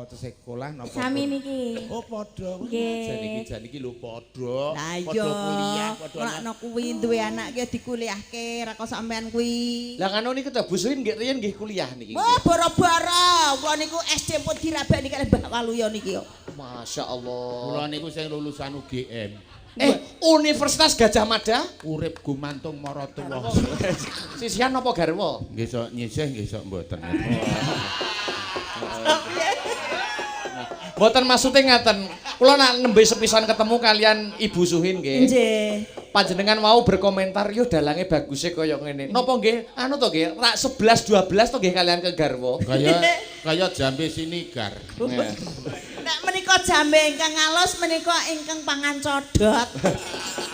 Napa tesih sekolah napa? Sami niki. Oh, padha. Nggih. Jan iki lho padha. Lah Padha iya. kuliah, padha Ora kuwi duwe anak ki dikuliahke, ra kok sampean kuwi. Lah ngono niku ta Bu Suhin nggih riyen nggih kuliah niki. Wah, boro-boro. Kula niku SD pun dirabani kalih Mbah Waluyo niki yo. Masya Allah. Kula niku sing lulusan UGM. Universitas Gajah Mada? Urip gumantung maratuwa. Sisihan napa garwa? Nggih sok nyisih nggih sok mboten. Mboten maksude ngaten. Kula nak nembe sepisan ketemu kalian Ibu Suhin nggih. Nggih. Panjenengan mau berkomentar yo dalange baguse kaya ngene. Napa nggih? Anu to nggih, rak 11 12 to nggih kalian ke garwa. Kaya kaya jambe sinigar. Nek menika jambe ingkang alus menika ingkang pangan codot.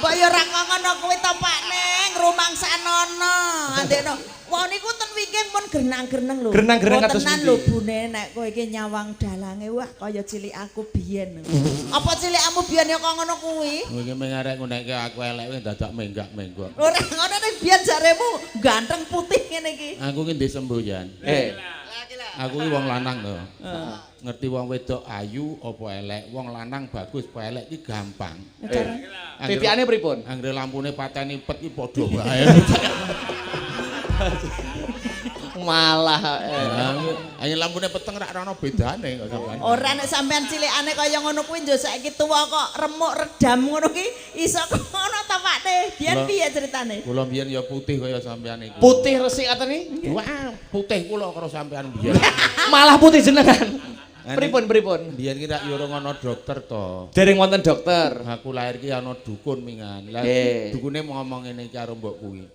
Mbok ya ora ngono kuwi to Pak Neng, rumangsanono. Andekno. Wong niku ten wingking pun grenang-greneng lho. Grenang-greneng kados tenan pundi? Lho bune nek kowe iki nyawang dalange wah kaya cilik aku biyen. Apa cilikmu biyen ya kok ngono kuwi? Kowe iki mengarek ngunekke aku elek kuwi dadak menggak-menggok. Ora ngono ning biyen jaremu ganteng putih ngene iki. Aku ki ndek semboyan. Aku ki wong lanang to. Ngerti wong wedok ayu apa elek, wong lanang bagus apa elek ki gampang. Titikane pripun? Anggere lampune pateni pet ki padha wae. Malah Ayo lampune peteng rak ora ana bedane kok sampean. Ora nek sampean cilikane kaya ngono kuwi njo saiki tuwa kok remuk redam ngono ki iso ngono ta Pak Ne? Biyen piye ceritane? Kula biyen ya putih kaya sampean iku. Putih resik atene? Wah, putih kula karo sampean biyen. Malah putih jenengan. Pripun pripun? Biyen ki rak ya ora ana dokter to. Dereng wonten dokter. Aku lahir ki ana dukun mingan. Lah dukune ngomong ngene iki karo mbok kuwi.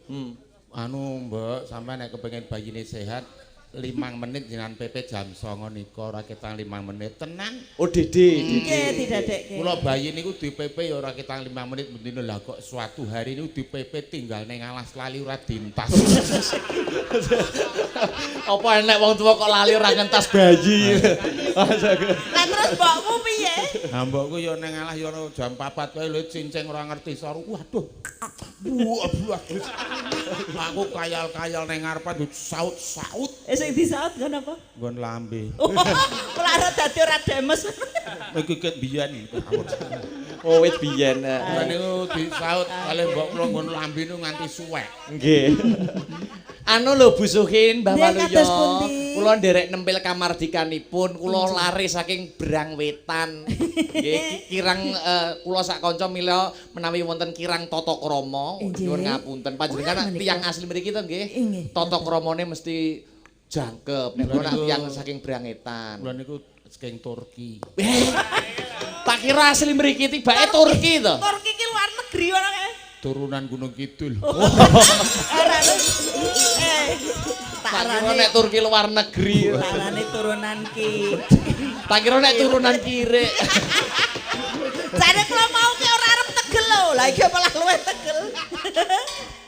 Anu mbok, sampean nek kepengin bayine sehat 5 menit jenengan PP jam 09.00 nika ora ketang 5 menit tenan. Oh Dede, Nggih didadekke. Kula bayi niku di PP ya ora ketang 5 menit bendina lah kok suatu hari niku di PP tinggal ning alas lali ora dintas. Apa enek wong tuwa kok lali ora ngentas bayi. Lah terus mbokmu piye? Lah mbokku ya ning alas ya jam 4 kae lho cincing ora ngerti saru. Waduh. Waduh. Aku kayal-kayal ning ngarepan saut-saut. Sing disaut nggon apa? Nggon lambe. Kula arep dadi ora demes. Iku ket biyen. Oh wit biyen. Kula niku disaut kalih mbok kula nggon lambe niku nganti suwek. Nggih. Anu lho Bu Suhin, Mbah Nggih, Waluyo. Kula nderek nempel kamardikanipun, kula lari saking Brang Wetan. Nggih, kirang kula sak kanca mila menawi wonten kirang tata krama, nyuwun ngapunten. Panjenengan tiyang asli mriki to nggih? Tata kramane mesti jangkep. Nek kula nak tiyang saking Brang Wetan. Kula niku saking Turki. Tak kira asli mriki tibake Turki to. Turki ki luar negeri ngono kae. Turunan Gunung Kidul. Ora. Tak kira nek Turki luar negeri. Tarane turunan ki. Tak kira nek turunan kirik. Jane kula mau ki ora arep tegel lho. Lah iki malah luwih tegel.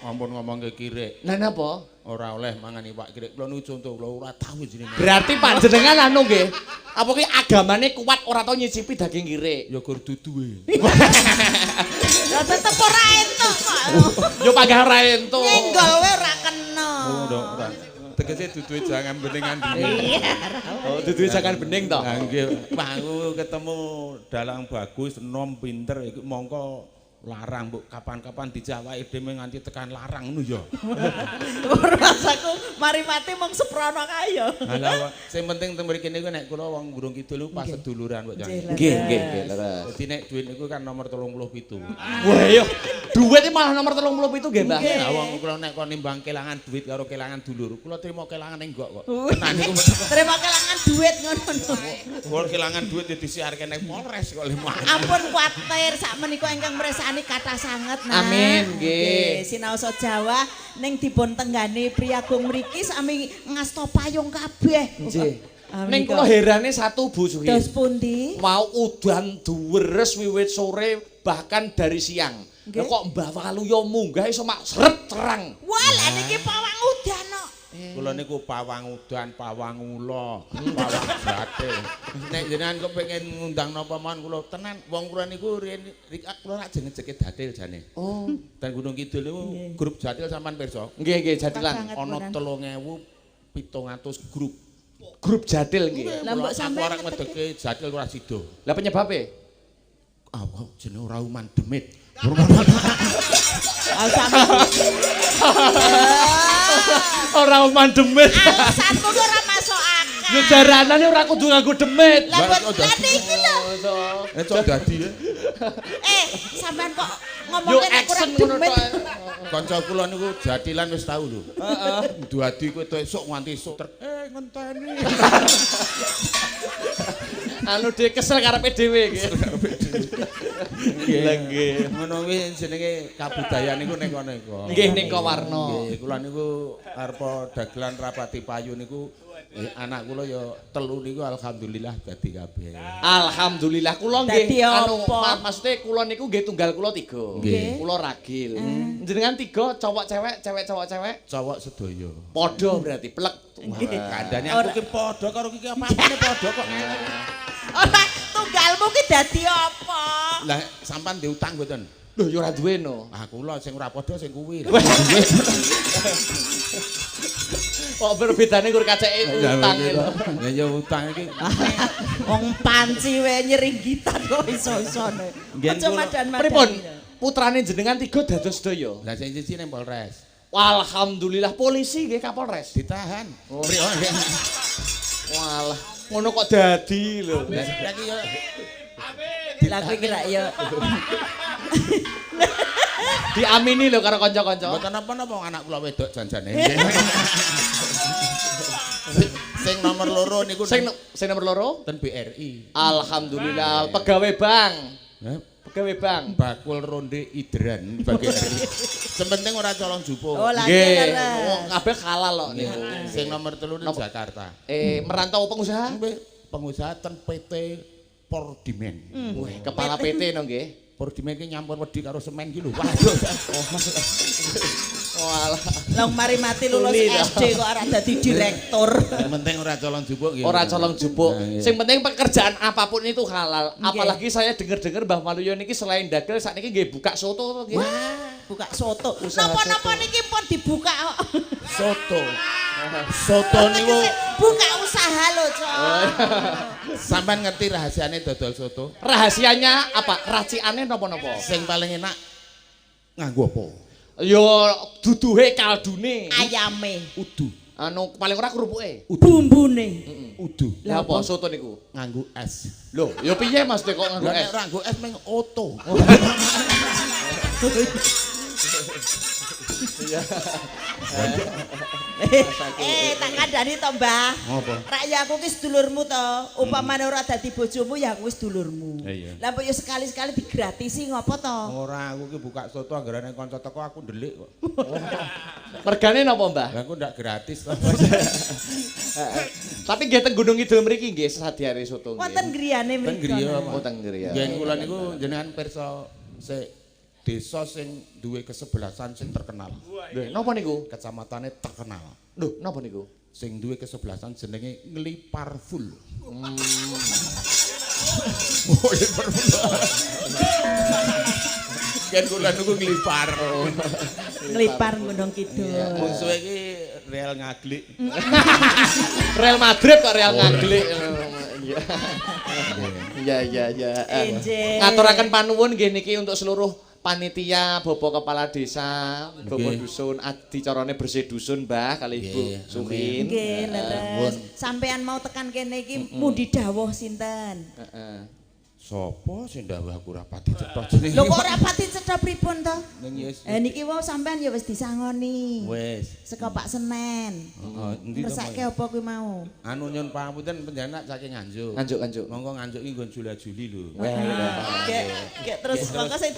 Ampun ngomong ke kirik. Lah napa? Ora oleh mangan iwak kirik. Kula niku conto kula ora tau jenenge. Berarti panjenengan anu nggih. Apa ki agamane kuat ora tau nyicipi daging kirik? Ya gur duduhe. Lah tetep ora entuk kok. Yo panggah ora entuk. Nyenggol wae ora kena. Oh, ora. Tegese duduhe jangan bening andine. Oh, duduhe jangan bening to. Lah nggih, Pak aku ketemu dalang bagus, enom pinter iku mongko larang mbok kapan-kapan dijawake dhewe nganti tekan larang ngono ya. Rasaku mari mati mung seprono kae ya. Halah sing penting teng mriki niku nek kula wong Gunung Kidul niku pas seduluran kok. Nggih, nggih, nggih, leres. Dadi nek dhuwit niku kan nomor 37. Wah iya, dhuwit iki malah nomor 37 nggih, Mbah. Lah wong kula nek kon nimbang kelangan dhuwit karo kelangan dulur, kula trimo kelangan enggak kok. Nah niku trimo kelangan dhuwit ngono. Kula kelangan dhuwit disiarke ning Polres kok lho. Ampun kuwatir sak menika ingkang mresani kathah sanget nah. Amin nggih. Sinaosa Jawa ning dipun tenggani Priyagung mriki sami ngasta payung kabeh. Nggih. Ning kula herane satu Bu Suhin. Dos pundi? Mau udan duweres wiwit sore bahkan dari siang. Lha kok Mbah Waluyo munggah iso mak seret terang. Wah, lha niki pawang udan kok. Kula niku pawang udan, pawang ula, pawang jate. Nek jenengan kepengin ngundang napa mawon kula tenan wong kula niku riyen kula rak jengejeke datil jane. Oh. Dan Gunung Kidul niku grup jatil sampean pirsa? Nggih, nggih, jatilan. Ana 3700 grup. Grup Jathil nggih. Lah mbok sampean ora ngedeke Jathil ora sida. Lah penyebabe? Ah, jenenge ora uman demit. Ah sampean. Ora uman demit. Alasanmu ki ora masuk akal. Ya jaranane ora kudu nganggo demit. Lah lah niki lho. Eh cok dadi. Eh, sampean kok ngomongke nek kurang demit. Kanca kula niku jathilan wis tau lho. Heeh. Duadi kowe esuk nganti esuk. Ngenteni. Anu dhewe kesel karepe dhewe iki. Nggih. Nggih. Ngono kuwi jenenge kabudayan niku ning kono iku. Nggih ning warna. Nggih, kula niku arep dagelan rapati payu niku anak kula ya telu niku alhamdulillah dadi kabeh. Alhamdulillah kula nggih anu maksude kula niku nggih tunggal kula tiga. Kula ragil. Jenengan tiga cowok cewek, cewek cowok cewek? Cowok sedaya. Padha berarti plek. Kandhane aku ki padha karo iki apa-apane padha kok. Ora tunggalmu ki dadi apa? Lah sampean diutang mboten? Lho ya ora duwe no. Ah kula sing ora padha sing kuwi. Kok berbedane kur kaceke utang lho. Lah ya utang iki wong panci wae nyringgitan kok iso-isone. Aja madan-madan. Pripun? Putrane jenengan tiga dados sedaya. Lah sing siji ning Polres. Alhamdulillah polisi nggih Kapolres. Ditahan. Oh. Walah, ngono kok dadi lho. Lah iki ya Lah kowe iki lak ya diamini lho karo kanca-kanca. Mboten napa-napa anak kula wedok janjane. Sing nomor loro niku sing nomor loro ten BRI. Alhamdulillah pegawai bank. Pegawai bank. Bakul ronde idran BRI. Sing penting ora colong jupuk. Oh lha nggih. Wong kabeh halal kok niku. Sing nomor 3 ning Jakarta. Merantau pengusaha? Pengusaha ten PT Pordimen. Wah, kepala PT no nggih. Pordimen iki nyampur wedi karo semen ki lho. Waduh. Walah. Lah mari mati lulus SD kok arep dadi direktur. Sing penting ora colong jupuk nggih. Ora colong jupuk. Sing penting pekerjaan apapun itu halal. Apalagi saya denger-denger Mbah Waluyo niki selain dagel sakniki nggih buka soto to nggih. Buka soto. Napa-napa niki pun dibuka kok. Soto. Soto niku buka usaha lho, Cok. Sampeyan ngerti rahasiane dodol soto? Rahasianya apa? Racikane napa-napa? Sing paling enak nganggo apa? Ya duduhe kaldune, ayame, udu. Anu paling ora kerupuke, bumbune. Udu. Lah apa soto niku? Nganggo es. Lho, ya piye Mas kok nganggo es? Nek ora nganggo es meng oto. Iya. Tak kandhani to, Mbah. Ngopo? Rak ya aku ki sedulurmu to. Upamane ora dadi bojomu ya aku wis dulurmu. Lah mbok ya sekali-sekali digratisi ngopo to? Ora, aku ki buka soto anggarane kanca teko aku ndelik kok. Mergane napa, Mbah? Lah aku ndak gratis to. Tapi nggih teng Gunung Kidul mriki nggih sadiane soto nggih. Wonten griyane mriki. Teng griya. Oh, teng griya. Nggih kula niku jenengan pirsa sik desa sing duwe kesebelasan sing terkenal. Lho, napa niku? Kecamatane terkenal. Lho, napa niku? Sing duwe kesebelasan jenenge Ngliparful. Oh, Ngliparful. Kan kula niku nglipar. Nglipar Gunung Kidul. Musuhe iki Real Ngaglik. Real Madrid kok Real Ngaglik. Iya, iya, iya. Ngaturaken panuwun nggih niki untuk seluruh panitia, Bapak Kepala Desa, Bapak Dusun, adicarane bersih dusun, Mbah, kali Ibu Sukin. Nggih, leres. Sampean mau tekan kene iki mundi dawuh sinten? Heeh. Sopo sing dawuh aku ora pati cetha jenenge? Lho kok ora pati cetha pripun to? Ning yes. Niki wau sampean ya wis disangoni. Wis. Saka Pak Senen. Heeh, endi to? Ngersake apa kuwi mau? Anu nyun pangapunten panjenengan saking Nganjuk. Nganjuk-nganjuk. Monggo Nganjuk iki nggon Jula-Juli lho. Gek terus monggo sing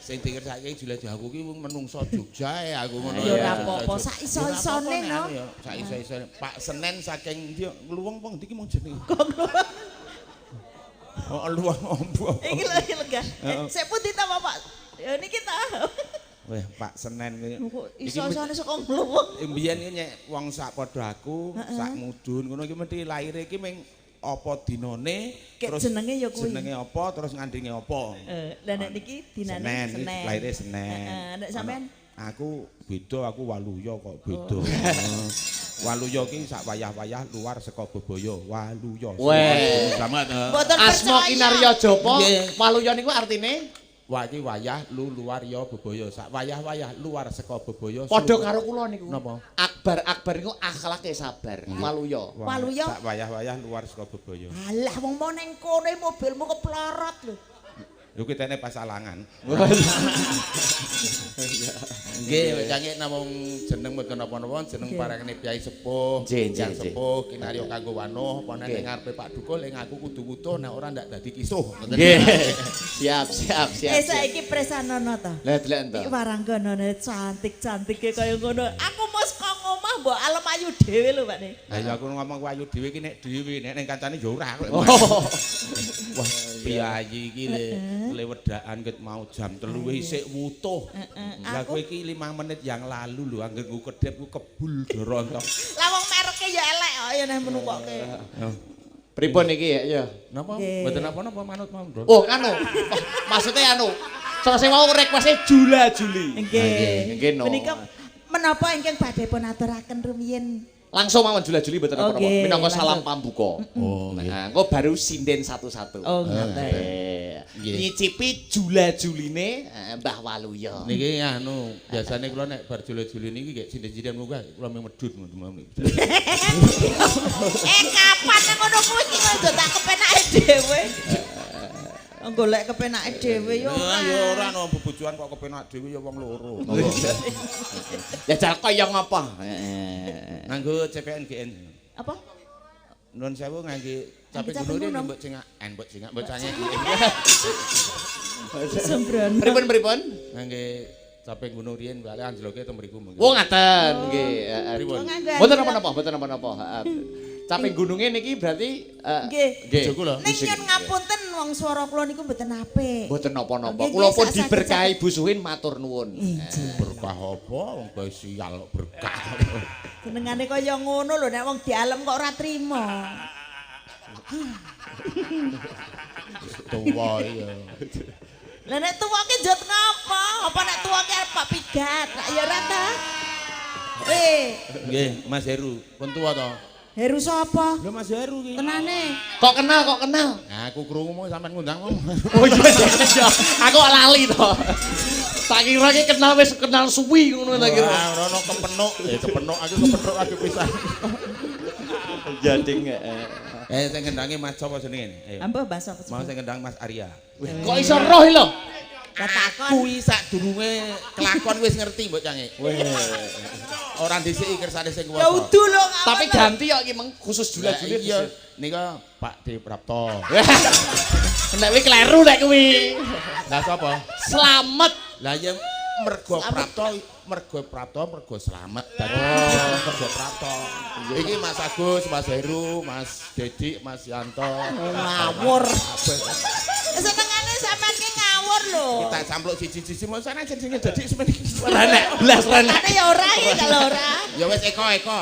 sing dikersake Jula-Juli aku ki wong menungso Jogja e aku ngono. Ya ora apa-apa, sak iso-isone no. Sak iso-isone. Pak Senen saking ndi Ngluweng apa ndi ki mong jenenge? Kok Ngluweng? Oh, luwang ombo. Iki lho iki lega. Sik pundi ta Bapak? Ya niki ta. Weh, Pak Senen kuwi. Iso-isone saka Ngluweng. Mbiyen iki nyek wong sak padha aku, sak mudhun ngono iki mesti laire iki ming apa dinane, terus jenenge ya kuwi. Jenenge apa, terus ngandinge apa. Lah nek niki dinane Senen. Laire Senen. Heeh, nek sampean aku beda, aku Waluyo kok beda. Waluya ki sak wayah-wayah luar saka bebaya. Waluya. Weh. Slamet. Mboten Asma percaya. Kinarya Japa, Nggih. Waluya niku artine Wah iki wayah lu luar ya bebaya. Sak wayah-wayah luar saka bebaya. padha karo kula niku. Napa? Akbar akbar niku akhlake sabar. Waluya. Waluya. Sak wayah-wayah luar saka bebaya. Alah wong mau ning kono mobilmu keplorot lho. Lho kitene pas alangan. Nggih, cangik namung jeneng mboten napa-napa, jeneng parengane Kyai Sepuh, Nggih, Sepuh kinarya kanggo wanuh, apa nek ngarepe Pak Dukul ing aku kudu wutuh nek ora ndak dadi kisuh. Nggih. Siap, siap, siap. Eh saiki presanono to. Lah delok to. Iki waranggono cantik-cantike kaya ngono. Aku mau saka ngomah mbok alem ayu dhewe lho Pak Ne. Lah ya aku ngomong ayu dhewe iki nek dhewe, nek ning kancane ya ora. Oh. Wah, piyayi iki le wedakan ket mau jam 3 isik wutuh. Lah kowe iki 5 menit yang lalu lho angger nggo kedhep ku kebul dorontok. Lah wong mereke ya elek kok ya nek menukoke. Pripun iki ya? Ya. Napa? Nggih. Mboten napa-napa manut mawon. Oh, anu. Oh, maksudnya anu. Sing mau request-e Jula Juli. Nggih. Nggih, no. Menika menapa ingkang badhe pun aturaken rumiyin? Langsung mawon Jula Juli mboten napa-napa. Oke, Minangka salam langsung. pambuka. Oh, nggih. Nah, engko baru sinden satu-satu. Oh, ngoten. Nggih. Nyicipi Jula Juline Mbah Waluya. Niki anu, biasane kula nek bar jula-juli niki nggih sinden-sinden munggah kula mung medhun ngono. Eh kapan nek ngono kuwi iki kok tak kepenake dhewe. Golek kepenake dhewe yo. Ya ya ora no bebojoan kok kepenak dhewe ya wong loro. Ya jal kaya ngapa? Nganggo CPN GN. Apa? Nuwun sewu ngangge caping Ngangge caping gunung gunung. mbok cengak, mbok cengak, mbok cangek. Sembrono. Pripun pripun? Ngangge caping gunung riyen bali anjloke teng mriku mungkin. Oh ngaten nggih. Pripun? Oh, nganggo Mboten anjlok. napa-napa, mboten napa-napa. Heeh. Caping gununge niki berarti Nggih. Nggih. Bojoku lho. Ning nyun ngapunten wong swara kula niku mboten apik. Mboten napa-napa. Nggih, Kula pun nggih, diberkahi Bu Suhin matur nuwun. Injih. Berkah apa wong gawe sial kok berkah. Senengane kaya ngono lho nek wong dialem kok ora trimo. Tuwa iya. Lah nek tuwa ki njot ngapa? Apa nek tuwa ki arep pak pigat? Lah ya ora ta. Eh, Nggih, Mas Heru, pun tuwa to? Heru sapa? Lho Mas Heru ki. Tenane. Kok kenal, kok kenal? Nah, aku krungu mau sampean ngundang mau. Oh iya, iya. Aku kok lali to. Tak kira ki kenal wis kenal suwi ngono tak kira. Wah, ora ono kepenuk. Kepenuk aku kepenuk aku pisan. Ya ding. Heeh. Sing ngendangi Mas sapa jenenge? Ayo. Ambo Mbah sapa? Mau sing ngendang Mas Arya. Kok iso roh lho? Lah takon. Kuwi sadurunge kelakon wis ngerti mbok cange. Ora dhisiki kersane sing Ya kuwasa. udu lho ngawur. Tapi ganti kok iki meng khusus Lah jula-juli. iya, nika Pak D Prapto. Nek kuwi kleru nek kuwi. Lah sapa? Slamet. Lah ya mergo Prapto, mergo Prapto, mergo slamet. Dadi mergo Prapto. Iki Mas Agus, Mas Heru, Mas Dedik, Mas Yanto. Ngawur. Senengane sampean ki ngawur lho. Kita sampluk siji-siji mau sana jenenge Dedik semene iki. Ora nek blas ora nek. Ane ya ora iki kalau ora. Ya wis Eko Eko.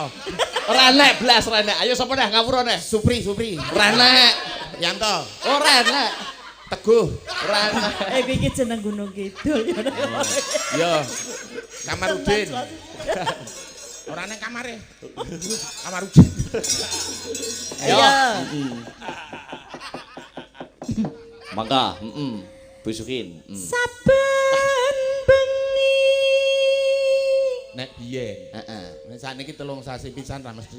Ora nek blas ora nek. Ayo sapa neh ngawur neh. Supri Supri. Ora nek. Yanto. Ora nek. Teguh. Ora nek. Eh kuwi iki jeneng Gunung Kidul ya. Ya. Kamarudin. Ora nang kamare. Kamarudin. Ayo. Ayo. Mangga, heeh. Bu Sukin. Saben bengi. Nek biyen. Heeh. Nek sakniki 3 sasi pisan ra mesti.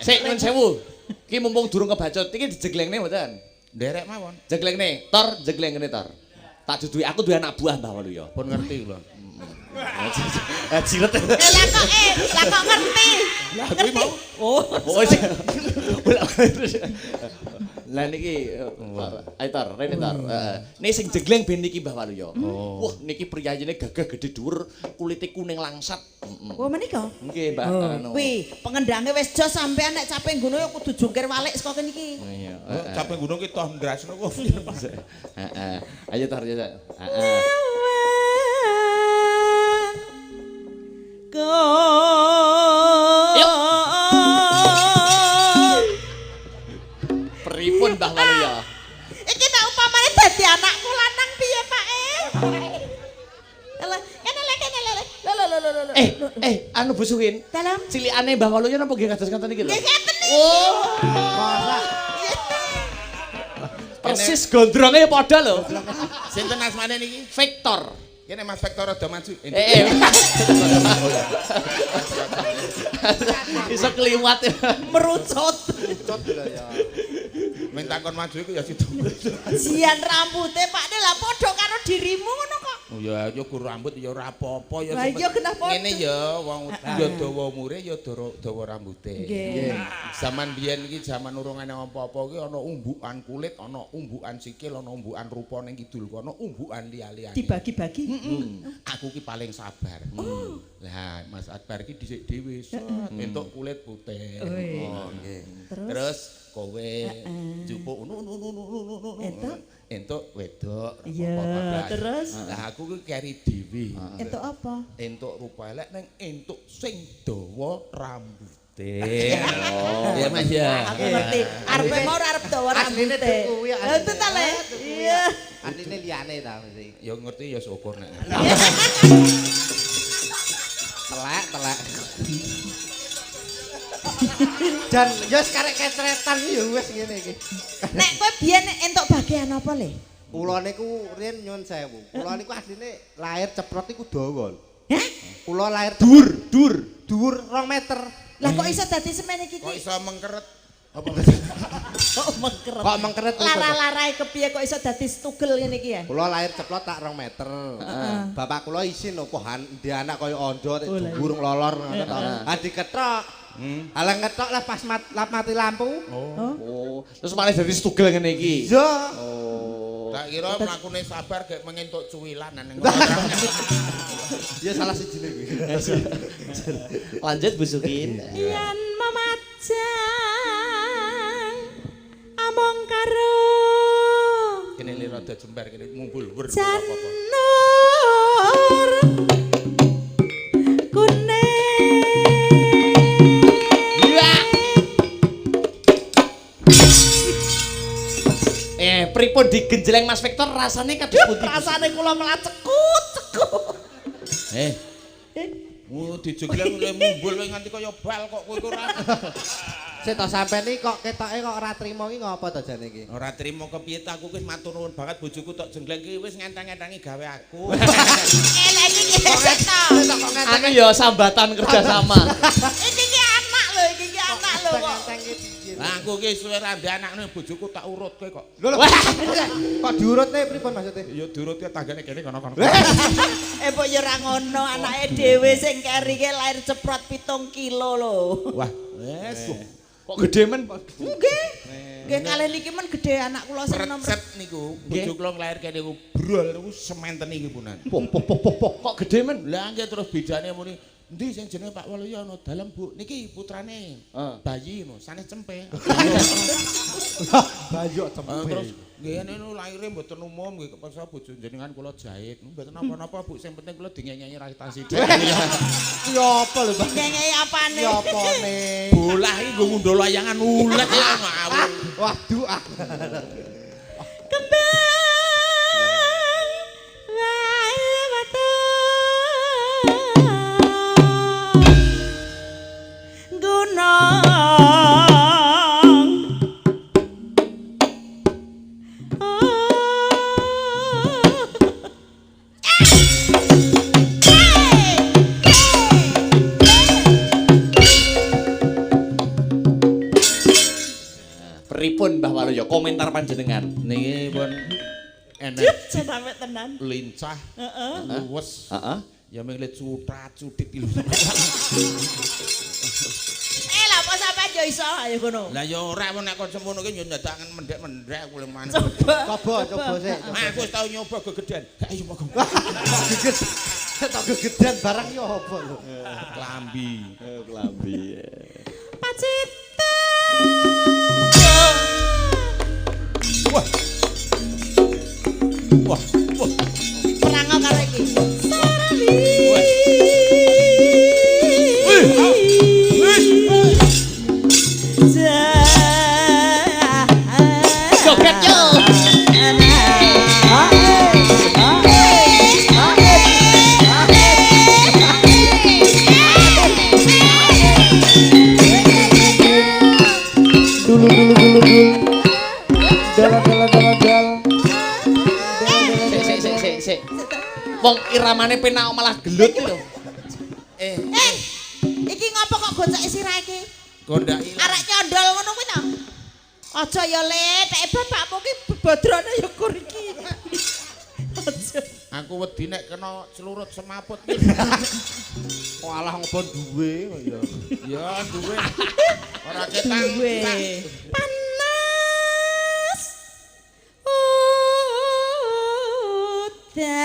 Sik nyun sewu. Ki mumpung durung kebacut, iki dijeglengne mboten? Nderek mawon. Jeglengne, tor jeglengne tor. Tak duduhi aku duwe anak buah Mbah Waluya. Pun ngerti kula. Jiret. Lah kok lah kok ngerti? Lah kuwi mau. Oh. Oh. Lah niki ayo tor, rene tor. Heeh. Niki sing jegleng ben niki Mbah Waluya. Wah, niki priyayine gagah gedhe dhuwur, kulite kuning langsat. Heeh. Oh menika. Nggih, Mbah. Anu. Kuwi pengendange wis jos sampean nek capek nggono ya kudu jungkir walik saka kene iki. Iya. Capek gunung ki toh ndrasno kok. Heeh. Ayo tor, ayo. Heeh. Pripun Mbah Waluya? Iki nek upamane dadi anakku lanang piye, Pak e? Lho, kene lho, kene lho. Lho lho lho lho lho. Anu Bu Sukin. Dalem. Cilikane Mbah Waluyo napa nggih kados ngoten iki lho? Nggih ngeten iki. Oh. Persis gondronge padha lho. Sinten asmane niki? Vector. Kene Mas Vector rada maju. Iso kliwat. Merucut. Cut lho ya. Minta kon maju iku ya sido. Jian rambute Pakne lah padha karo dirimu ngono kok. Oh ya ya gur rambut ya ora apa-apa ya. Lah iya kenapa? Ngene ya wong ya dawa umure ya dawa rambute. Nggih. Zaman biyen iki zaman urung ana apa-apa iki ana umbukan kulit, ana umbukan sikil, ana umbukan rupa ning kidul kono, umbukan liya-liyane. Dibagi-bagi. Aku ki paling sabar. Lah Mas Akbar ki dhisik dhewe entuk kulit putih. Oh nggih. Terus kowe njupuk Entuk entuk wedok. Iya, terus lah aku ki keri dhewe. Entuk apa? Entuk rupa elek ning entuk sing dawa rambute. Oh. Ya Mas ya. Aku ngerti. Arepe mau ora arep dawa rambute. Lha itu ta le. Iya. Asline liyane ta mesti. Ya ngerti ya syukur nek. Telek, telek. Dan ya sekarang ketretan ya wis ngene iki. Nek kowe biyen entuk bagian apa le? Kula niku riyen nyun sewu. Kula niku asline lahir ceprot iku dawa. Hah? Kula lahir dhuwur 2 meter. Lah kok iso dadi semene iki? Kok iso mengkeret? Apa kok mengkeret? Kok mengkeret? Lara-larae kepiye kok iso dadi stugel ngene iki ya? Kula lahir ceplot tak 2 meter. Bapak kula isin opo ndek anak kaya ondo dhuwur nglolor ngono to. Ha dikethok. Halang ngetok lah pas mati lampu. Oh. Terus malah dadi stugel ngene iki. Iya. Oh. Tak kira mlakune sabar gek mengentuk cuwilan nang ngono. Ya salah sijine kuwi. Lanjut Bu Sukin. Yen memajang among karo kene li rada jembar kene mumbul wer apa-apa. Janur kuning. Pripun digenjleng Mas Vector rasane kados pundi? Rasane kula malah cekut cekut. Dijengleng le mumbul kowe nganti kaya bal kok kowe ora. Sik to sampean iki kok ketoke kok ora trimo iki ngopo to jane iki? Ora trimo kepiye ta aku wis matur nuwun banget bojoku tok jengleng iki wis ngenteng-ngentengi gawe aku. Elek iki sik to. Anu ya sambatan kerjasama. Iki ki anak lho, iki ki anak lho kok. Lah aku ki suwe ra ndek anakne bojoku tak urutke kok. Lho kok diurutne pripun maksudnya? Ya diurutke tanggane kene kono-kono. Mbok ya ora ngono, anake dhewe sing keri ki lahir ceprot 7 kilo lho. Wah, wes. Kok gede men? Nggih. Nggih kalih niki men gede anak kula sing nomor. Resep niku, bojo kula nglairke niku brol niku sementen iki punan. Poh poh poh poh kok gede men? Lah nggih terus bedane muni, endi sing jenenge Pak Waluyo ana dalem Bu? Niki putrane. Bayi ngono, sanes cempe. Bayi kok cempe. Terus nggih niku laire mboten umum nggih kepeksa bojo jenengan kula jahit. Mboten napa-napa Bu, sing penting kula dinyenyengi ra sithik. Ki apa lho, Pak? Nyenyengi apane? Ki apane? Bolah iki nggo ngundul layangan ulet ya ngawur. Waduh ah. Kembang wae watu. Gunung. Pripun Mbah Waluyo komentar panjenengan? Niki pun enek sampe tenan. Lincah, luwes. Heeh. Ya ming le cutat-cutit lho. Lah apa sampean yo iso ayo ngono. Lah ya ora nek kon semono ki yo ndadakan mendhek-mendhek aku le man. Coba, coba sik. Aku wis tau nyoba gegedan. Ayo monggo. Tok gegedan barang yo apa lho. Klambi. Klambi. Pacitan. Wah. Wah, wah. Perang karo iki. Sarawi. Joget yo. jal. Sik sik sik sik. Wong iramane penak malah gelut lho. Iki ngopo kok goceke sirah iki? Gondak ilang. Arek nyondol ngono kuwi to? Aja ya Le, tek bapakmu ki bebodrone ya kur iki. Aja. Aku wedi nek kena celurut semaput. Walah ngopo duwe kok ya. Ya duwe. Ora ketang. Duwe. Panas. Udan.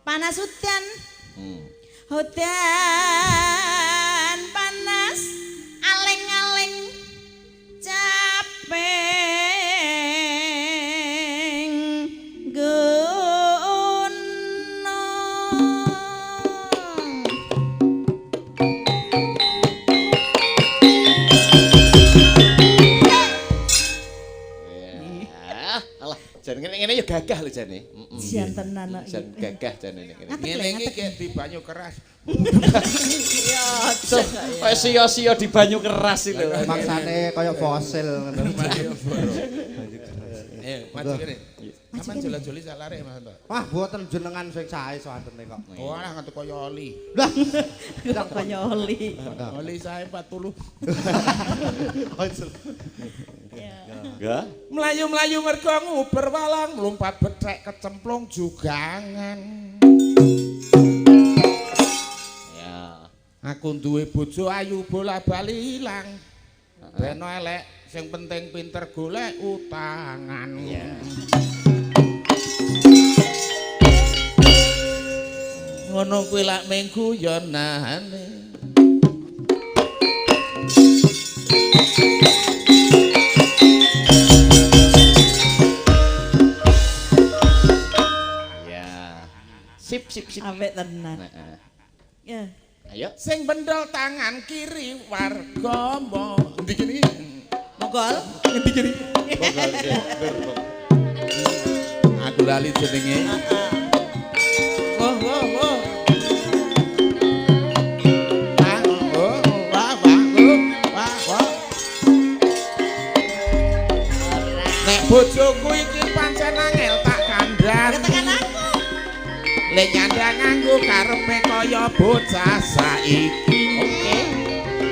Panas udan. Udan panas aling-aling capeng gunung. Ya, alah, jan ngene-ngene ya gagah lho jane. Heeh. Jan tenan kok. Jan gagah jane ngene. Ngene iki kayak di banyu keras. Ya, aja kok ya. Kayak sia-sia di banyu keras itu. Maksane kaya fosil ngono. Maju kene. Sampeyan joli-joli sak lare Mas Anto. Wah, boten jenengan sing sae soantene kok. Oh, alah nganti kaya oli. Lah, Kok kaya oli. Oli sae 40. Enggak. Mlayu-mlayu mergo nguber walang, mlumpat bethek kecemplung jugangan. Ya. Aku duwe bojo ayu bola-bali ilang. Beno elek, sing penting pinter golek utangan. Iya. Ngono kuwi lak mung guyonane. Ya. Sip sip sip. Apik tenan. Heeh. Ya. Ayo. Sing bendol tangan kiri warga mo. Endi kene iki? Mogol. Endi kene? Aku lali jenenge. Wah wah wah. Ah, oh, wah wah wah wah. Nek bojoku iki pancen angel tak kandhan. Ketekan aku. Lek nyandang nganggo karepe kaya bocah saiki. Oke.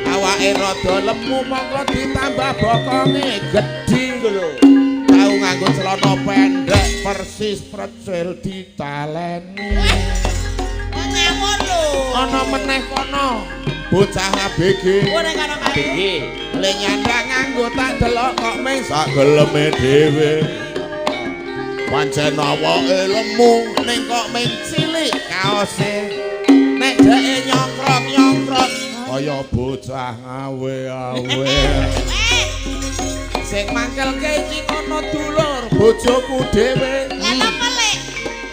Awake rada lemu mongko ditambah bokonge gedhi lho. Tau nganggo celana pendek persis precil ditaleni. Wah ngawur lho. Ana meneh kono bocah ABG. Ora kono kae. BG. Lek nyandang nganggo tak delok kok mung sak geleme dhewe. Pancen awake lemu ning kok mung cilik kaose. Nek dheke nyongkrot-nyongkrot kaya bocah ngawe-awe. Sing mangkelke iki ngono dulur bojoku dhewe. Lah napa lek?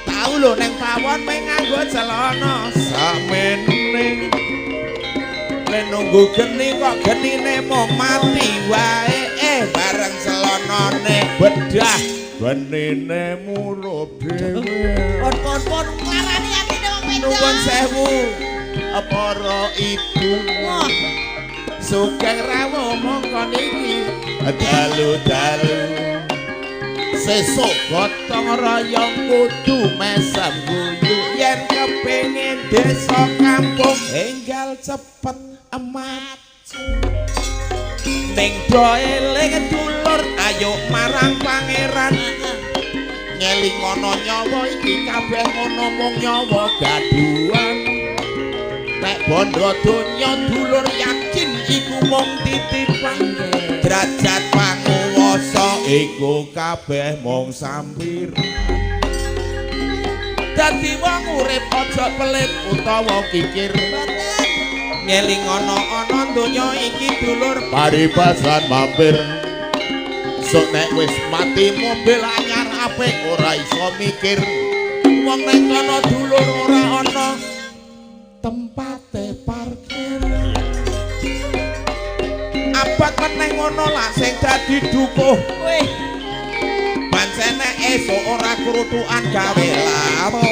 Tau lho ning pawon mung nganggo celana sakmene. Le nunggu geni kok genine mung mati wae. Bareng celanane bedah genine murup dhewe. Pon-pon nglarani atine wong wedok. Nuwun sewu para ibu. Wah, Sugeng rawuh mongko niki dalu-dalu. Sesuk gotong royong kudu mesem guyu yen kepengin desa kampung enggal cepet maju. Ning do eling dulur ayo marang pangeran. Ngeling ana nyawa iki kabeh ngono mung nyawa gaduhan. Nek bondo donya dulur yakin iku mung titipan. Derajat panguwasa iku kabeh mung sampir. Dadi wong urip aja pelit utawa kikir. Ngeling ana-ana donya iki dulur paribasan mampir. Sok nek wis mati mobil anyar apik ora iso mikir. Wong nek kono dulur ora ana tempate parkir. Abot meneh ngono lah sing dadi dukuh. Wih, Pancen nek esuk ora krutukan gawe lapo.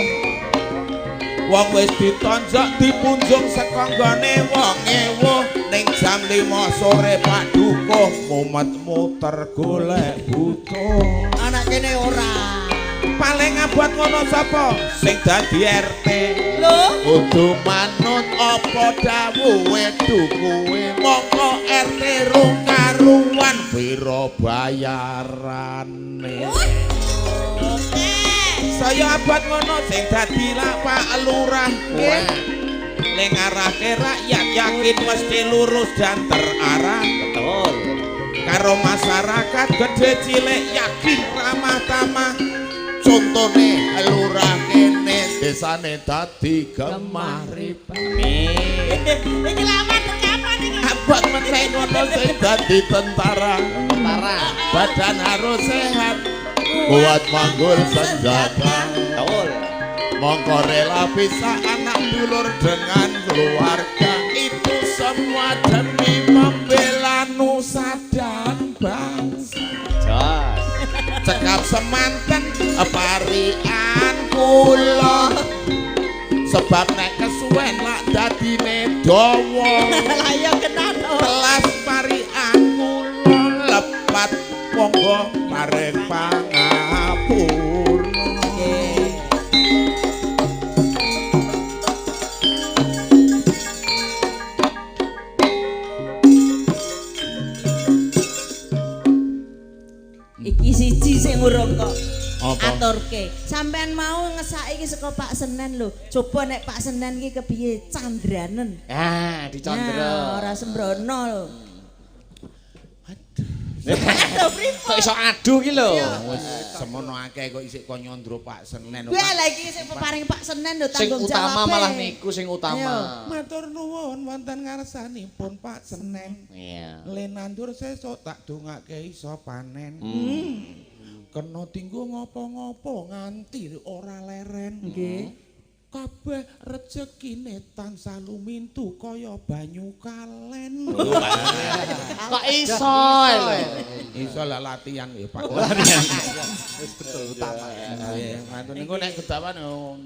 Wong wis ditonjok dipunjung saka nggone wong ewuh ning jam 5 sore Pak Dukuh mumet muter golek butuh. Anak kene ora. Paling abot ngono sapa sing dadi RT? Lho, Kudu manut apa dawuhe dukuhe mongko RT rung karuan pira bayarane. Oke. Saya abot ngono sing dadi lak Pak Lurah nggih. Le ngarahke rakyat yakin mesti lurus dan terarah. Betul. Karo masyarakat gede cilik yakin ramah tamah. Contone lurah kene desane dadi gemah ripah. Amin. Iki lama kapan iki? Abot meneh ngono sing dadi tentara. Tentara. Badan harus sehat, kuat manggul senjata. Betul. Mongko rela pisah anak dulur dengan keluarga. Itu semua demi membela nusa dan bangsa. Jos. Cekap semanten parian kula. Sebab nek kesuwen lak dadine dawa. Lah ya kenan. Telas parian kula lepat monggo paring pangapura. Iki siji sing urung kok. Apa? Aturke. Sampean mau ngesaki iki saka Pak Senen lho. Coba nek Pak Senen iki kepiye candranen. Ah, dicandra. Nah, ora sembrono lho. Aduh. Aduh, Kok iso adu ki lho. Wis semono akeh kok isik kok nyondro Pak Senen. Kuwi lha iki sing peparing Pak Senen lho Sing tanggung utama jawab. malah niku sing utama. Matur nuwun wonten ngarsanipun Pak Senen. Iya. Le nandur sesuk tak dongake iso panen. Kena dinggo ngopo-ngopo nganti ora leren. Nggih. Kabeh rejekine tansah lumintu kaya banyu kalen. Kok iso lho. Iso lah latihan ya Pak. Wis betul utama. Nggih, matur niku nek kedawan yo.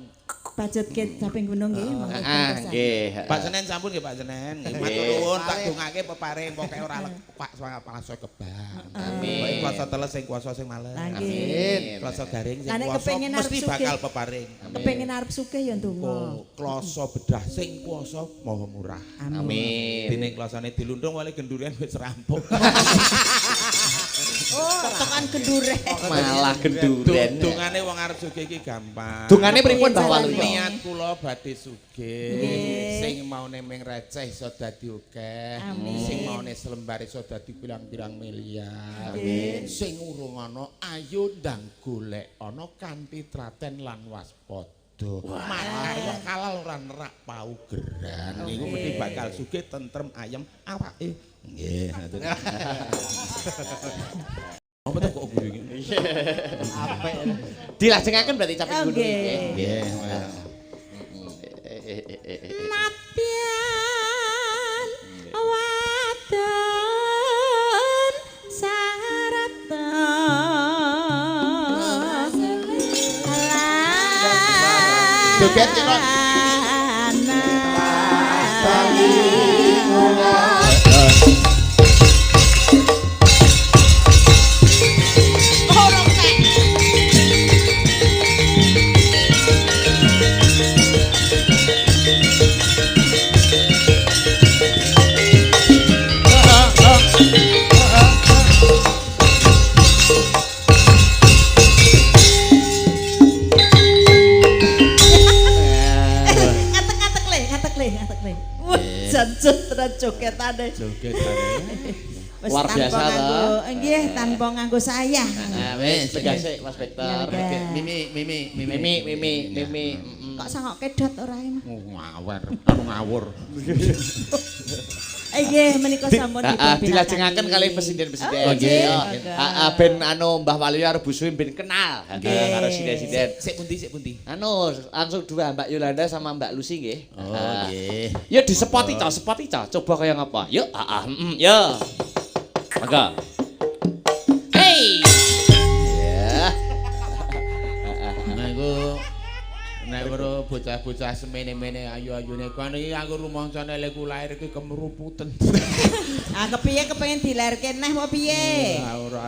Bajutke caping gunung nggih monggo. Ah, nggih. Pak Senen sampun nggih Pak Senen. Nggih, matur nuwun tak dongake peparing pokoke ora lepak palaso kebang. Amin. Pokoke kuasa teles sing kuasa sing males. Lah, Amin. Kuasa garing sing Lah, nek kuasa kepengin arep mesti sugih. bakal peparing. Kepengin arep sugih ya ndonga. Kloso bedah sing kuasa maha murah. Amin. Dene klosone dilundung wale gendurian wis rampung. Oh, tekan gendure. Malah genduren. Dungane wong arep sugih iki gampang. Dungane pripun Mbah Waluyo? Niat kula badhe sugih. Sing maune ming receh iso dadi akeh. Sing maune selembar iso dadi pirang-pirang miliar. Sing urung ana ayo ndang golek ana kanthi tlaten lan waspada. Makarya kalal ora nerak paugeran. Niku mesti bakal sugih tentrem ayem awake. Nggih. Apa to kok guyu iki? Apik. Dilajengaken berarti caping gunung Nggih. nggih. Nggih. Nadyan wadon sarata Joget ya, Ron. Orong tek. Ngatek-ngatek le, ngatek le, ngatek le. Wah, jancuk tenan jogetane. Jogetane. Wis Luar tanpa biasa, nganggo, toh. nggih, tanpa nganggo saya. Nah, wis tegas sik Mas Victor. Ya, Mimi, Mimi, Mimi, Mimi, Mimi. Kok sangok kedot ora emang. Ngawer, anu ngawur. Nggih, menika sampun dipun Dilajengaken kalih presiden-presiden. Oh, nggih. Heeh, ben anu Mbah Waluyo karo Bu Suwi ben kenal karo sinden-sinden. Sik pundi, sik pundi. Anu, langsung dua Mbak Yolanda sama Mbak Lucy nggih. Oh, nggih. Yuk disepoti cah, sepoti cah. Coba kaya ngapa? Yuk, heeh, yo. Monggo. Hey. Ya. Nah, iku Nek weruh bocah-bocah semene-mene ayu-ayune kan iki aku rumangsane lek ku lair iki kemruputen. Ah kepiye kepengin dilairke neh apa piye?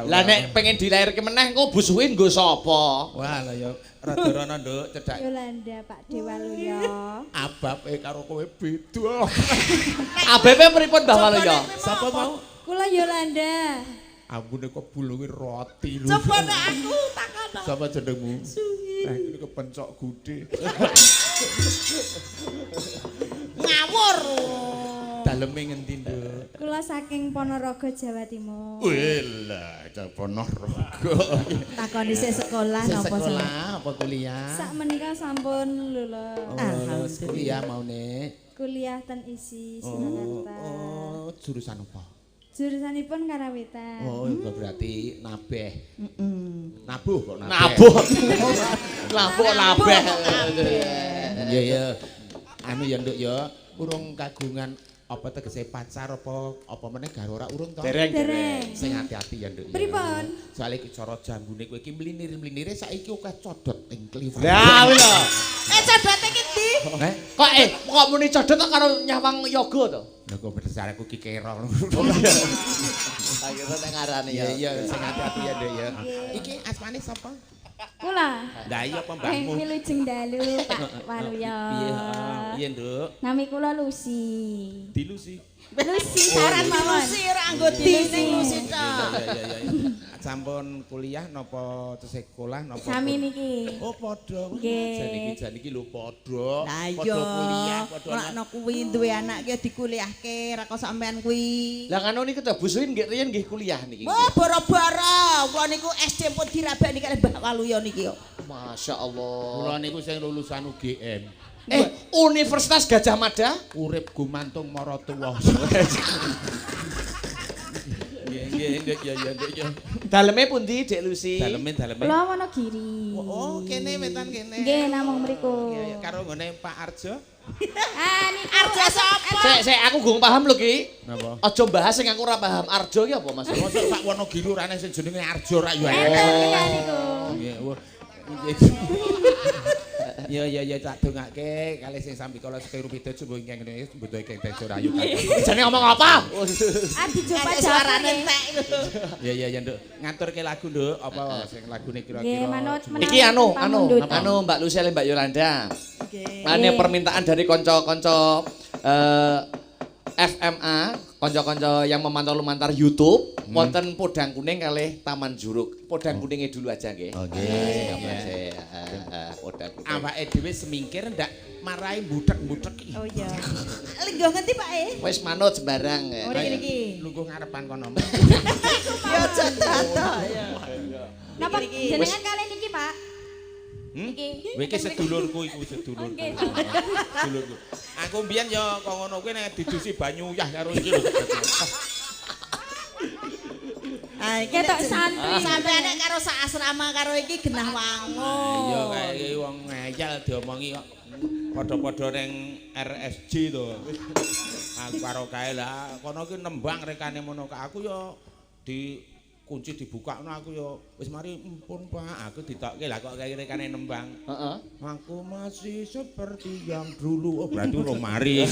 Lah nek pengen dilairke meneh engko busuhe nggo sapa? Wah lah ya rada rono Nduk cedhak. Yolanda Pak Dewaluya. Ababe karo kowe beda. Ababe pripun Mbah Waluya? Sapa mau? Kula Yolanda. Ambune kok bulunge roti lho. Coba nek aku takono. Sapa jenengmu? Eh iki kepencok gudhe. Ngawur. Daleme ngendi, Nduk? Kula saking Ponorogo, Jawa Timur. Wela, Ponorogo. Takoni sik sekolah napa sekolah apa kuliah? Sak menika sampun lulus. Alhamdulillah. Kuliah maune. Kuliah ten ISI Surakarta. Oh, jurusan apa? Jurusanipun karawitan. Oh, itu berarti nabeh. Nabuh kok nabeh. Nabuh. Nabuh nabeh. Iya, iya. Anu ya, Nduk ya, urung kagungan apa tegese pacar apa apa meneh garwa ora urung to? Dereng, dereng. Sing hati-hati ya, Nduk. Pripun? Soale iki cara jambune kowe iki mlinir-mlinire saiki akeh codot ing kliwat. Lah kuwi lho. Eh codote iki ndi? Heh? Kok kok muni codot kok karo nyawang yoga to? Lha kok berdasar aku ki kero. Tak kira nek ngarani ya. Iya, iya, sing hati-hati ya, Nduk ya. Iki asmane sapa? Kula. Lah iya apa mbahmu? Wilujeng dalu Pak Waluya. Piye heeh. Piye, Nduk? Nami kula Lucy. Di Lucy. Lucy saran mawon. Lucy ora anggo di ning Lucy tok. Iya iya iya. Sampun kuliah napa sekolah napa? Sami niki. Oh padha. Nggih. Jan iki jan iki lho padha. Lah Padha kuliah, padha Mulakno kuwi duwe anak ki dikuliahke ra kok sampean kuwi. Lah ngono niku to busuhin nggih riyen nggih kuliah niki. Wah, boro-boro. Kula niku SD pun dirabani kalih Mbah Waluya niki kok. Masya Allah. Kula niku sing lulusan UGM. Universitas Gajah Mada? Urip gumantung maratuwa. Nggih, nggih, nggih, ya ya nggih ya. Daleme pundi, Dek Lucy? Daleme, daleme. Kula Wonogiri. Oh, kene wetan kene. Nggih, namung mriku. Iya, iya, karo nggone Pak Arjo. Ah niku Arjo sapa? Sik, sik, aku gong paham lho ki. Napa? Aja bahas sing aku ora paham. Arjo ki apa, Mas? Mosok sak Wonogiri ora ana sing jenenge Arjo ra ya. Enten iya niku. Nggih, wah. Ya ya ya tak dongake kalih sing sambikala sekiru pida jumbo ingkang ngene mboten ingkang tejo rayu. Jane ngomong apa? Ah dicoba suarane entek lho. Ya ya ya Nduk, ngaturke lagu Nduk, apa sing lagune kira-kira. Nggih, manut Iki anu anu anu Mbak Lucy lan Mbak Yolanda. Nggih. Ane permintaan dari kanca-kanca FMA, kanca-kanca yang memantau lumantar YouTube, wonten Podang Kuning kalih Taman Juruk. Podang Kuningnya dulu aja nggih. Oh, nggih. Podang Kuning. Awake dhewe semingkir ndak marai butek-butek. Oh iya. Lingguh ngendi Pak e? Wis manut sembarang. Oh niki niki. Lungguh ngarepan kono. Ya aja dadak ya. Napa jenengan kalih niki, Pak? Niki. Kowe iki sedulurku iku sedulurku. Sedulurku. Aku mbiyen ya kok ngono kuwi nek didusi banyu uyah karo iki lho. Ah iki Ketok santri. Sampeyan nek karo sak asrama karo iki genah wangun. Iya kae wong ngeyel diomongi kok. Padha-padha ning RSJ to. Aku karo kae lah kono ki nembang rekane mono ka aku ya di kunci dibukakno aku ya wis mari empun Pak aku ditokke lah kok kae rekane nembang. Heeh. Aku masih seperti yang dulu. Oh berarti urung mari.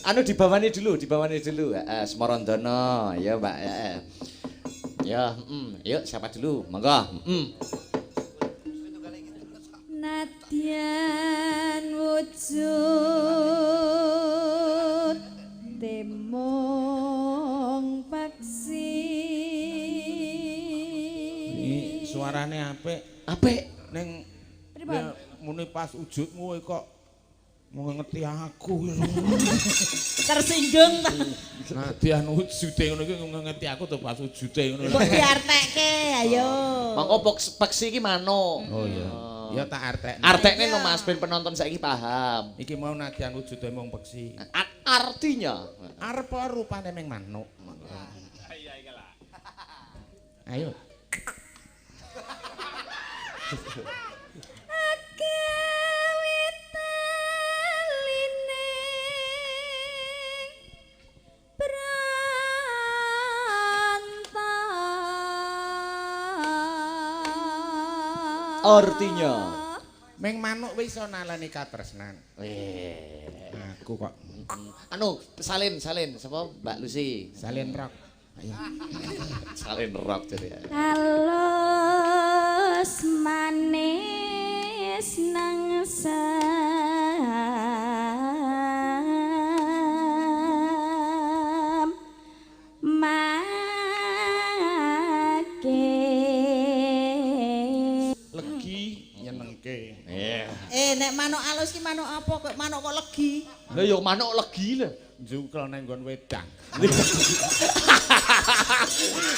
Anu dibawani dulu, dibawani dulu. Heeh, Smorondono ya Mbak. Heeh. Ya, yuk siapa dulu? Monggo. Nadyan wujud temong paksi. Iki suarane apik. Apik ning muni pas wujudmu kok ngerti aku. Tersinggung ta. Nadyan wujude ngono iki ngerti aku to pas wujude ngono. Mbok diartekke ayo. Monggo peksi iki manuk. Oh iya. Ya tak artekne. Artekne no Mas ben penonton saiki paham. Iki mau nadyan wujude mung peksi. Artinya arep rupane ming manuk. Iya iki lah. Ayo. Artinya? Ming manuk wis iso nalani katresnan. Eh. Aku kok Anu, salin, salin. Sapa Mbak Lucy? Salin rock. Ayo. Salin rock jadi. Halus manis nang sam make Legi nyenengke. Iya. Eh nek manuk alus ki manuk apa kok manuk kok legi? Lah ya manuk legi lho. Jungkel nang nggon wedang.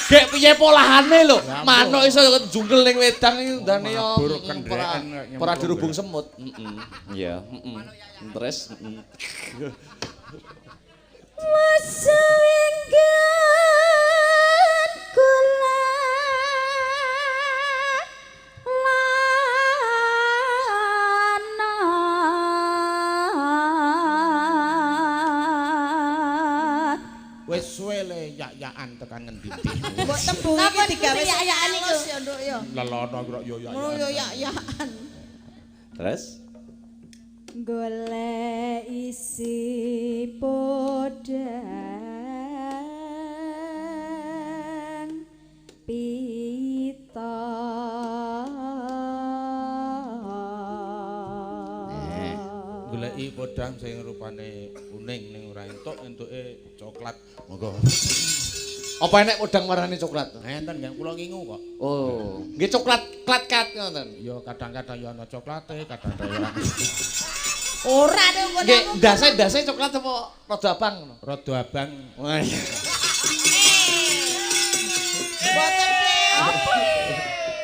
Gek piye polahane lho? Manuk iso jungkel ning wedang iki ndane ya Mabur kendreken ora dirubung semut. Heeh. Iya, heeh. Terus heeh. Musuh kula lana. Wis suwe le yak-yakan tekan ngendi. Mbok tembung iki digawe yak-yakan iku? Ya nduk ya. Lelono kok yo yak. Ngono yo yak-yakan. Terus golek isi podang pita. Goleki podang sing rupane kuning ning ora entuk, entuke coklat. Monggo. Apa enek podang warnane coklat? Enten nggih kula ngingu kok. Oh, nggih coklat klat-kat ngoten. Ya kadang-kadang ya ana coklate, kadang-kadang ya ora. Ora nek ngono. Nggih, ndase-ndase coklat apa rada abang ngono? Rada abang. Wah. iya. Mboten, Dik.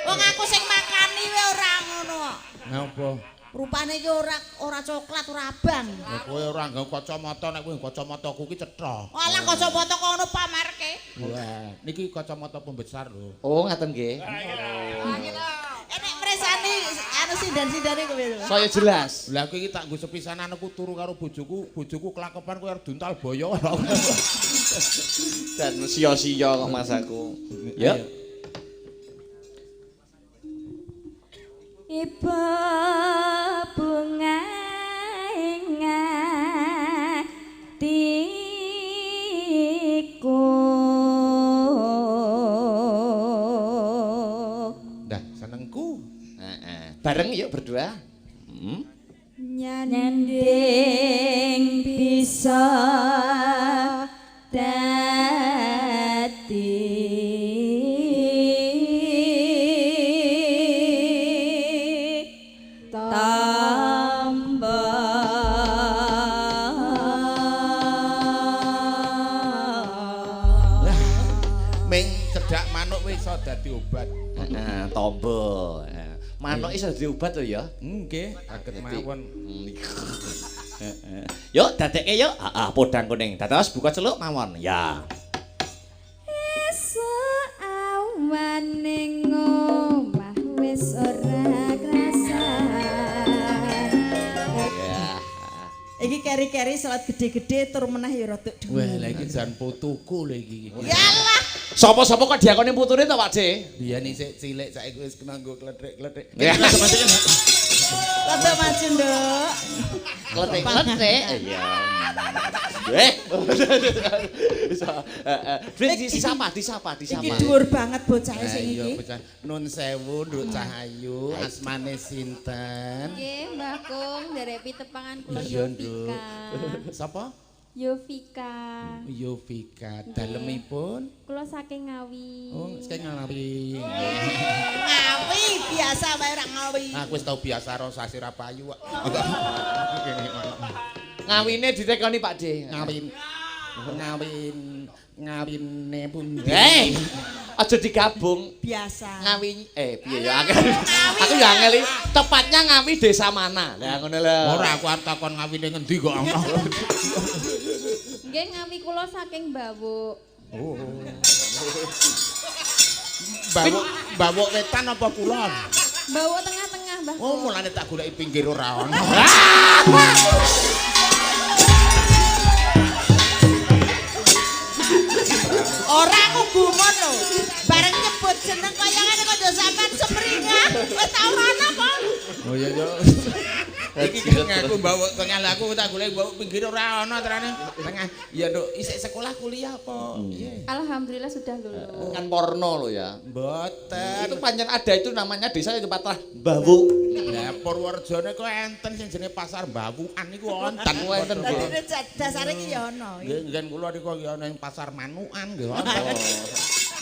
Wong aku sing makani wae ora ngono kok. Ngapa? Rupane iki ora ora coklat, ora abang. Ya kowe ora nggawa kacamata, nek kowe kacamataku ki cetha. Alah kacamata kok ngono pamerke. Wah, niki kacamata pembesar lho. Oh, ngaten nggih. Eh nek mresani anu sinden-sindene kowe lho. Saya jelas. Lah aku iki tak nggo sepisanan aku turu karo bojoku, bojoku kelakepan kowe arep duntal boyo. Dan sia-sia kok Mas aku. Ya. Ibu bunga ing atiku. Dah senengku. Heeh. Bareng yuk berdua. Heeh. Nyanding bisa dadi tamba. Lah, ming cedhak manuk wis iso dadi obat. Heeh, tombo. Manuk iso dadi obat lho ya. Nggih, saged mawon. Heeh. Yuk dadekke yuk. Heeh, podang kuning. Dados buka celuk mawon. Ya. Esuk awan ning omah wis ora krasan. Ya. Iki keri-keri salat gede-gede tur meneh ya rada dhuwur. Wah, lha iki jan putuku lho iki. Yalah. Sapa-sapa kok diakoni putune to, Pak De? Biyen isih cilik saiki wis kena nggo klethik-klethik. Ya. Rada maju, Nduk. Kletik-kletik. Iya. Eh. Bisa. Heeh. Disapa, disapa, disapa. Iki dhuwur banget bocahe sing Iya, iki. bocah. Nun sewu, Nduk Cahayu, asmane sinten? Nggih, Mbah Kung, nderek pitepangan kula Iya, Nduk. Yovika. Sapa? Yovika. Yovika. Dalemipun? Kula saking Ngawi. Oh, saking Ngawi. Ngawi biasa wae ora ngawi. Aku wis tau biasa ro sasi ra payu kok. Ngawine ditekoni Pak De. Ngawin. Ngawin. Ngawine pundi? Eh, aja digabung. Biasa. Ngawi piye ya angel. Aku ya angel iki. Tepatnya Ngawi desa mana? Lah ngono lho. Ora aku arep takon ngawine ngendi kok ana. Nggih, Ngawi kula saking Bawuk. Oh. Bawuk, Bawuk wetan apa kulon? Bawuk tengah-tengah, Mbah. Oh, mulane tak goleki pinggir ora ana. Ora aku gumun lho. Bareng nyebut jeneng kaya ngene kok yo sampean semringah. Wis tau ora ana. Iya yo. Iki kan ngaku Mbawuk tengah lah aku tak golek Mbawuk pinggir ora ana terane. Tengah. Ya Nduk, isih sekolah kuliah apa? Piye? Alhamdulillah sudah lulus. Kan porno lo ya. Mboten. Itu pancen ada itu namanya desa itu Patrah Mbawuk. Lah Purworejo kok enten sing jenenge pasar Mbawukan niku wonten. Wonten, Dadi dasare iki ya ana. Nggih, ngen kula niku ya ana ing pasar Manukan nggih wonten.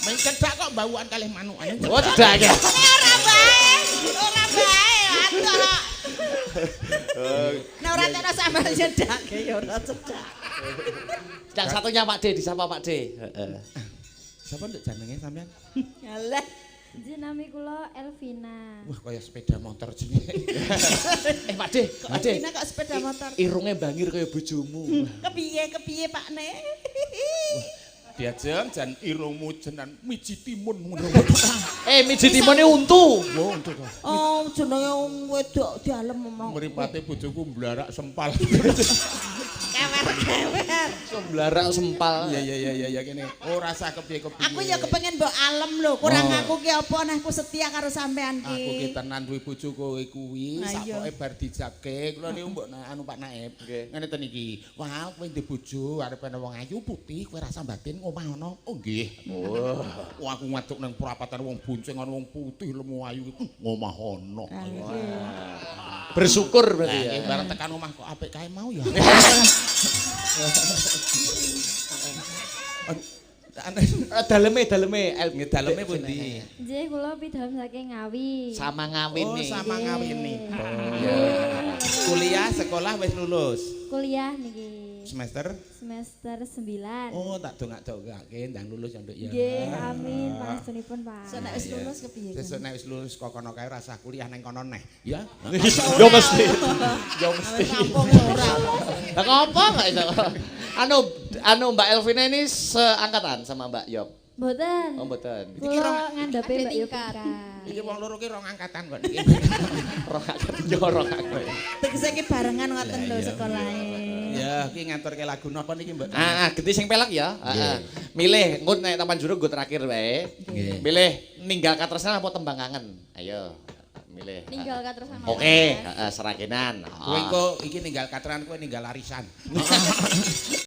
Men cedhak kok Mbawukan kalih Manukan. Oh, cedhak ya. Ora bae. Ora bae. Aduh. Nek ora tekno sambal cedhak ya ora cedhak. Yang satunya Pak D, disapa Pak D. Heeh. Sapa nduk jenenge sampean? Alah. Jenami kula Elvina. Wah, kaya sepeda motor jenenge. Pak D, Pak D. Elvina kok sepeda motor. Irunge bangir kaya bojomu. Kepiye Pak Ne? Diajeng jan irungmu jenan miji timun ngono. Miji timune untu. Wo untu to. Oh, jenenge wong wedok dalem omong. Mripate bojoku mblarak sempal. Kewer-kewer. Mblarak sempal. Iya iya kene. Ora usah kepiye-kepiye. Aku ya kepengen mbok alem lho, kurang aku ki apa nah aku setia karo sampean ki. Aku ki tenan duwe bojo kowe kuwi, Lah iya. sapoke bar dijabke. Kula niku mbok anu Pak Naib. Ngene ten iki. Wah, kowe ndek bojo arep ana wong ayu putih, kowe rasa batin omah ana. Oh nggih. Wah, aku ngaduk nang perapatan wong bonceng ana wong putih lemu ayu ngomah ana. Bersyukur berarti Lah, ya. bareng tekan omah kok apik kae mau ya. Daleme Nggih daleme pundi? Nggih kula pidham saking Ngawi. Sama ngawin Oh, nih. sama ngawini. Kuliah sekolah wis lulus. Kuliah niki. Semester? Semester 9. Oh, tak dongak-dongake ndang lulus ya, Nduk ya. Nggih, amin pangestunipun, Pak. Sesuk nek wis lulus kepiye? Sesuk nek wis lulus kok kono kae rasah kuliah nang kono neh. Ya. Yo mesti. Yo mesti. Rampung ora. Lah ngopo enggak iso? Anu Mbak Elvina ini seangkatan sama Mbak Yop. Mboten. Oh, mboten. Kula ngandhape Ada Mbak tingkat. Yopika. Iki wong loro ki rong angkatan kok iki. Rong angkatan yo rong angkatan. Tegese iki barengan ngoten lho sekolahe. Ya, iki ngaturke lagu napa niki, Mbak? Genti sing pelek ya. Heeh. Milih engko nek taman juru nggo terakhir wae. Nggih. Milih ninggal katresnan apa tembang kangen? Ayo, milih. Ninggal katresnan. Oke, heeh, seragenan. Kowe engko iki ninggal katran, kowe ninggal arisan.